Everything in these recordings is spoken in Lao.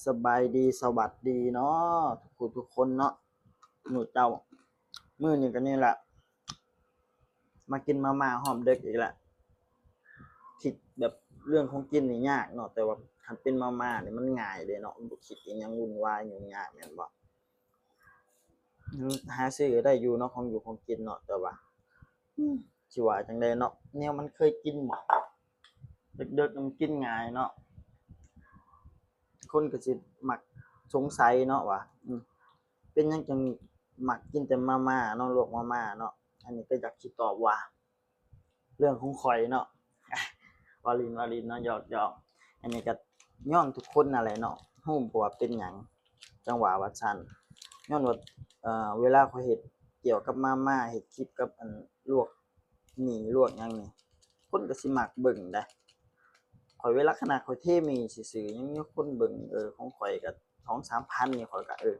ສະບາຍດີ ສະຫວັດດີເນາະ ທຸກຜູ້ທຸກຄົນເນາະ ໝູ່ເຈົ້າ. ມື້ນີ້ກໍນີ້ແຫຼະ ມາກິນມາມ່າຮອບເດິກອີກແລ້ວ. ຄິດແບບເລື່ອງຂອງກິນນີ້ຍາກເນາະ, ແຕ່ວ່າຄັນເປັນມາມ່ານີ້ມັນງ່າຍເດ້ເນາະ, ບໍ່ຄິດອີ່ຫຍັງວຸ່ນວາຍຫຍຸ້ງຍາກແມ່ນບໍ່? ຫາຊື້ໄດ້ຢູ່ເນາະ ຂອງຢູ່ຂອງກິນເນາະ, ແຕ່ວ່າ ອືມ ຊິວ່າຈັ່ງໃດເນາະ ແນວມັນເຄີຍກິນບໍ່ ເດິກໆ ມັນກິນງ່າຍເນາະ. ຄົນກໍຊິມັກສົງໄສເນາະວ່າ ອືມ ເປັນຫຍັງຈັ່ງມັກກິນແຕ່ມາມ່າເນາະ ລວກມາມ່າເນາະ. ອັນນີ້ກໍຢາກຊິຕອບວ່າ ເລື່ອງຂອງຂ້ອຍເນາະ ເວົ້າຫຼິ້ນ ເວົ້າຫຼິ້ນເນາະ ຢອກໆ. ອັນນີ້ກໍຍ້ອນທຸກຄົນນັ້ນແຫຼະເນາະ ຮູ້ບໍ່ວ່າເປັນຫຍັງ ຈັ່ງວ່າວ່າຊັ້ນ. ຍ້ອນວ່າ ເອີ ເວລາຂ້ອຍເຮັດກ່ຽວກັບມາມ່າ ເຮັດຄລິບກັບອັນລວກໝີ່ລວກຫຍັງນີ້ ຄົນກໍຊິມັກເບິ່ງໄດ໋. ຂ້ອຍເວລາຂະໜາດຂ້ອຍເທໝີ່ຊື່ໆ ຍັງມີຄົນເບິ່ງ. ເອີ ຂອງຂ້ອຍກໍສອງສາມພັນນີ້ ຂ້ອຍກໍ ເອີ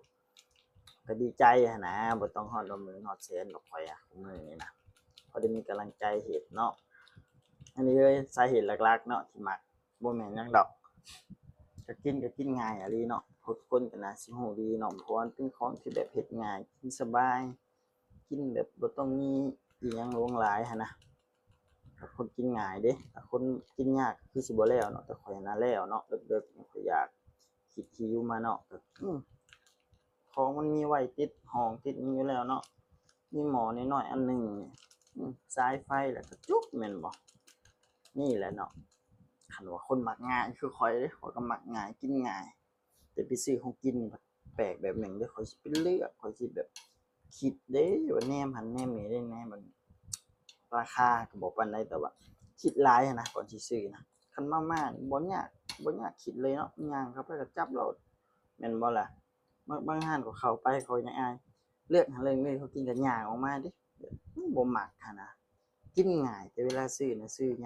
ກໍດີໃຈຫັ້ນນະ, ບໍ່ຕ້ອງຮອດວ່າໝື່ນຮອດແສນດອກຂ້ອຍອະ ມື້ນີ້ນະ ພໍໄດ້ມີກຳລັງໃຈເຮັດເນາະ. ອັນນີ້ເລີຍສາເຫດຫຼັກໆເນາະທີ່ມັກ ບໍ່ແມ່ນຫຍັງດອກ ກໍກິນ ກໍກິນງ່າຍອີ່ຫຼີເນາະ. ທຸກຄົນກໍໜ້າຊິຮູ້ດີເນາະ ເພາະວ່າມັນເປັນຂອງທີ່ແບບເຮັດງ່າຍ ກິນສະບາຍ ກິນແບບບໍ່ຕ້ອງມີອີ່ຫຍັງຫຼວງຫຼາຍຫັ້ນນະ. ຖ້າຄົນກິນງ່າຍເດ້ ຖ້າຄົນກິນຍາກຄືຊິບໍ່ແລ້ວເນາະ, ແຕ່ຂ້ອຍນະແລ້ວເນາະ ເດິກໆ ຂ້ອຍຢາກຄິດຫິວມາເນາະ ກໍ ອືມ ຂອງມັນມີໄວ້ຕິດຫ້ອງຕິດຫຍັງຢູ່ແລ້ວເນາະ, ມີໝໍ້ນ້ອຍໆອັນໜຶ່ງ ອືມ ສາຍໄຟ ແລ້ວກໍຈົບແມ່ນບໍ່? ນີ້ແຫຼະເນາະ ຄັນວ່າຄົນມັກງ່າຍຄືຂ້ອຍເດ້ ຂ້ອຍກໍມັກງ່າຍ ກິນງ່າຍ. ແຕ່ໄປຊື້ຂອງກິນນີ້ແປກແບບໜຶ່ງເດ້ ຂ້ອຍຊິໄປເລືອກ ຂ້ອຍຊິແບບຄິດເດ້ ວ່າແນມຫັ້ນແນມນີ້ເດ້ ແນມອັນ ລາຄາກໍບໍ່ປານໃດ ແຕ່ວ່າຄິດຫຼາຍຫັ້ນນະ ກ່ອນຊິຊື້ນະ. ຄັນມາມ່ານີ້ບໍ່ຍາກ ບໍ່ຍາກຄິດເລີຍເນາະ ຍ່າງເຂົ້າໄປກໍຈັບໂລດ ແມ່ນບໍ່ລະ? ບາງ ບາງຮ້ານຂ້ອຍເຂົ້າໄປ ຂ້ອຍຍັງອາຍ ເລືອກຫັ້ນເລືອກນີ້ ຂ້ອຍກິນກໍຍ່າງອອກມາເດ້ ແບບ ອືມ ບໍ່ມັກຫັ້ນນະ. ກິນງ່າຍ ແຕ່ເວລາຊື້ນະ ຊື້